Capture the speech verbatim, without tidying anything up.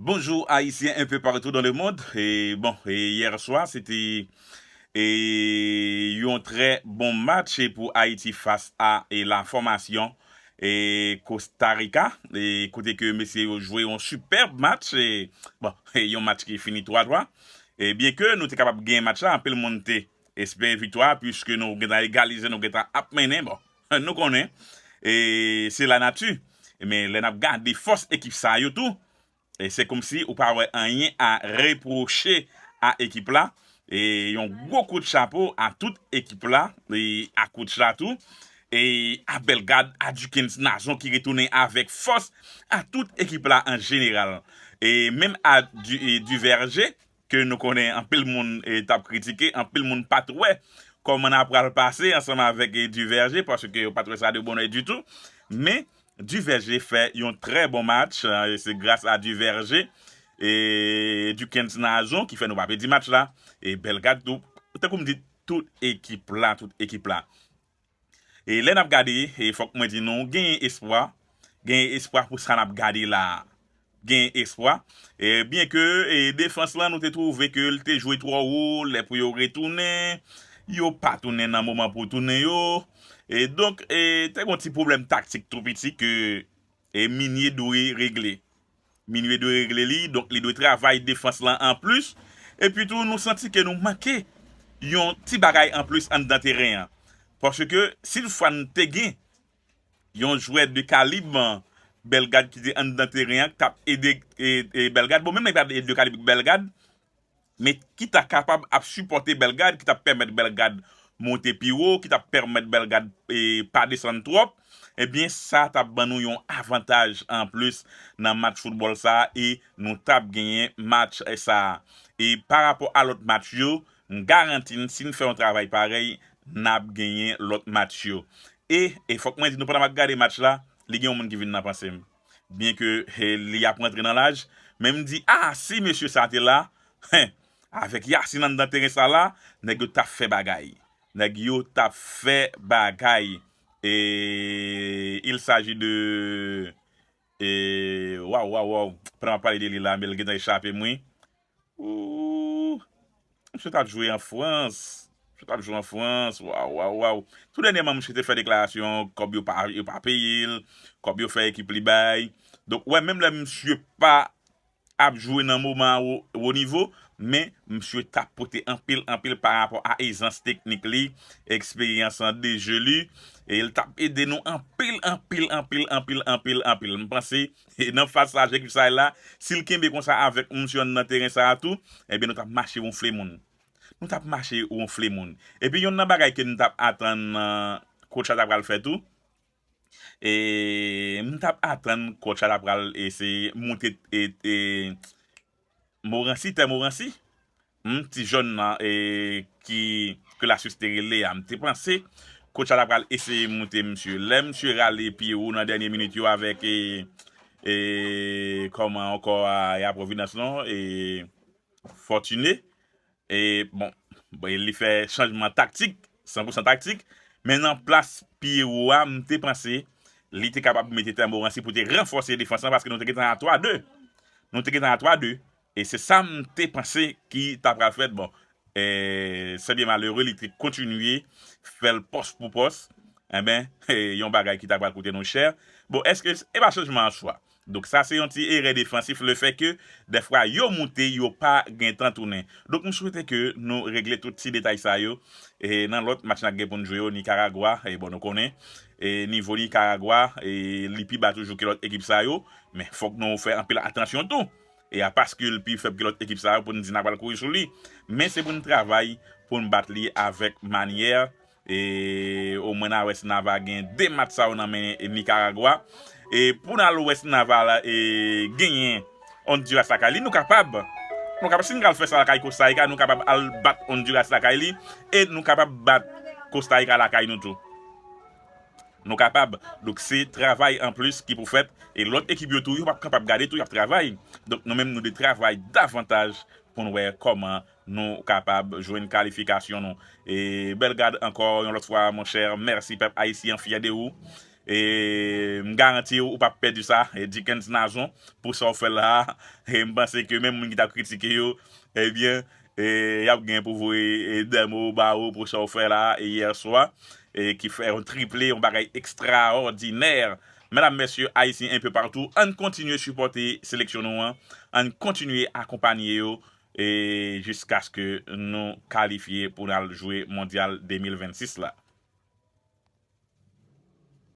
Bonjour Haïtiens un peu partout dans le monde. E bon, e yè swa se te e yon trè bon match pou Ayiti fas a e la fòmasyon e Costa Rica, e kote ke mesye yo jwe yon superbe match. E bon, e yon match ki fini twa twa. E byen ke nou te kapab gen match la, anpil moun te espere viktwa, puiske nou gentan egalize, nou gentan ap mennen. Bon, nou konnen, e se la nati. Men lè n ap gade fòs ekip sa yo tou, e se kòmsi ou pa wè anyen a repwoche a ekip la. E yon gwo kout chapo a tout ekip la, e a coach la tou. E a Bellegarde, a Duckens Nazon ki retounen avèk fòs, a tout ekip la an jeneral. E menm a Du- e Duverger, ke nou konnen anpil moun e t ap kritike, anpil moun pa t wè kòman n ap pral pase ansanm avèk e Duverger, paske yo pa t wè sa de bonè ditou. Men Duverger fè yon trè bon match, e se gras a Duverger e Duckens Nazon ki fè nou pa pèdi match la. E Bellegarde tou, tankou m di, tout ekip la, tout ekip la. E lè n ap gade, e fòk mwen di nou, genyen espwa. Genyen espwa pou sa n ap gade la a. Genyen espwa. E byen ke e defans lan, nou te twouve ke l te jwe twò wo, lè pou yo retounen, yo pa tounen nan moman pou tounen yo. E donk, e te gon ti pwoblèm taktik tou piti ke e Meunier dwe regle. Meunier dwe regle li, donk li dwe travay defans lan anplis. Epi tou, nou santi ke nou manke yon ti bagay anplis anndan teren an. Paske si toutfwa n te gen yon jwè de kalib Bellegarde ki te anndan teren an, k t ap ede e, e Bellegarde, bon, menm lè pa de kalib Bellegarde, men ki ta kapab ap sipòte Bellegarde, ki t ap pèmèt Bellegarde monte pi wo, ki t ap pèmèt Bellegarde e, pa desann twòp, ebyen, sa t ap ban nou yon avantaj anplis nan match foutbòl sa a, e nou t ap genyen match sa a. E pa rapò a lòt match yo, m garanti n, si n fè yon travay parèy, n ap genyen lòt match yo. E, e fòk mwen di nou, pandan m ap gade match la, li gen yon moun ki vin nan panse m. Byen ke e, li ap rantre nan laj, men m di, a, si mesye sa te la, hen, avèk Yacine anndan teren sa la, nèg yo t ap fè bagay. Nèg yo t ap fè bagay. E il s'agit de e, waw, waw, waw. Pandan m ap pale de li la, men l gentan echape m, wi. Ooh. Misye t ap jwe an Frans. Misye t ap jwe an Frans. Waw, waw, waw. Tou dènyèman, misye te fè deklarasyon, kòb yo pa, yo pa peye l, kòb yo fè ekip li bay. Donk, w wè, menm lè misye pa ap jwe nan moman wo, wo nivo, men misye t ap pote anpil, anpil pa rapò a ezans teknik li, eksperyans an de je li, e l t ap ede nou anpil, anpil, anpil, anpil, anpil, anpil. M panse, e nan faz sa, Jacques Saël la, si l kenbe konsa avèk misye anndan teren sa a tou, ebyen, nou t ap mache wonfle moun. Nou t ap mache wonfle moun. Epi, yonn nan bagay ke nou t ap atann, e, coach la ta pral fè tou, e m t ap atann coach la ta pral eseye moute e, e, Morancy, Tè Morancy. Hmm, ti jòn nan, e, ki, ke la Suisse te rele a, m te panse coach la ta pral eseye moute misye. Lè misye rale pye wo nan dènye minit yo avèk, e, e, kòman ankò a, e a Providence non, e, Fortuné. E, bon, bon, li fè chanjman taktik, san pou san taktik. Men nan plas pye wo a, m te panse li te kapab mete Tè Morancy pou te ranfòse defans lan, paske nou te gentan a twa de. Nou te gentan a twa de. E se sa m te panse ki ta pral fèt. Bon, e, se byen malere, li te kontinye fè l pòs pou pòs. Enben, e, yon bagay ki ta pral koute nou chè. Bon, èske, e pa chanjman an swa. Donk, sa se yon ti erè defansif, lefètke dèfwa yo moute, yo pa gentan tounen. Donk, m swete ke nou regle tout ti detay sa yo. E nan lòt match n ap gen pou n jwe yo, Nikaragwa, e bon, nou konnen, e nivo Nikaragwa, e li pi ba toujou ke lòt ekip sa yo, men fòk nou fè anpil atansyon tou. E a paske l pi fèb ke lòt ekip sa yo pou n di n ap al kouri sou li. Men se pou n travay, pou n bat li avèk manyè. E omwen n a wè si n a va gen de match sa yo nan men Nikaragwa. E pou n al wè si n a va la, e, genyen Honduras lakay li, nou kapab. Nou kapab, si n pral fè sa lakay Costa Rica, nou kapab al bat Honduras lakay li. E nou kapab bat Costa Rica lakay nou tou. Nou kapab. Donk, se travay anplis ki pou fèt. E lòt ekip yo tou, yo p ap kapab gade tou, y ap travay. Donk, nou menm, nou dwe travay davantaj pou n wè kòman nou kapab jwenn kalifikasyon nou. E Bellegarde, ankò yon lòt fwa, monchè, mèsi pèp ayisyen, fyè de ou. E m garanti w, ou p ap pèdi sa. E Dickens Nazon, pou sa w fè la a. E m panse ke menm moun ki t ap kritike yo, ebyen, e, y ap gen pou voye, e, dèmo ba ou pou sa w fè la a, e yè swa, e ki fè yon triple, yon bagay ekstraòdinè. Medam, mesye, Ayisyen enpe patou, ann kontinye sipòte seleksyon nou an, ann kontinye akonpanye yo, e jiskaske nou kalifye pou n al jwe Mondyal de mil vennsis la.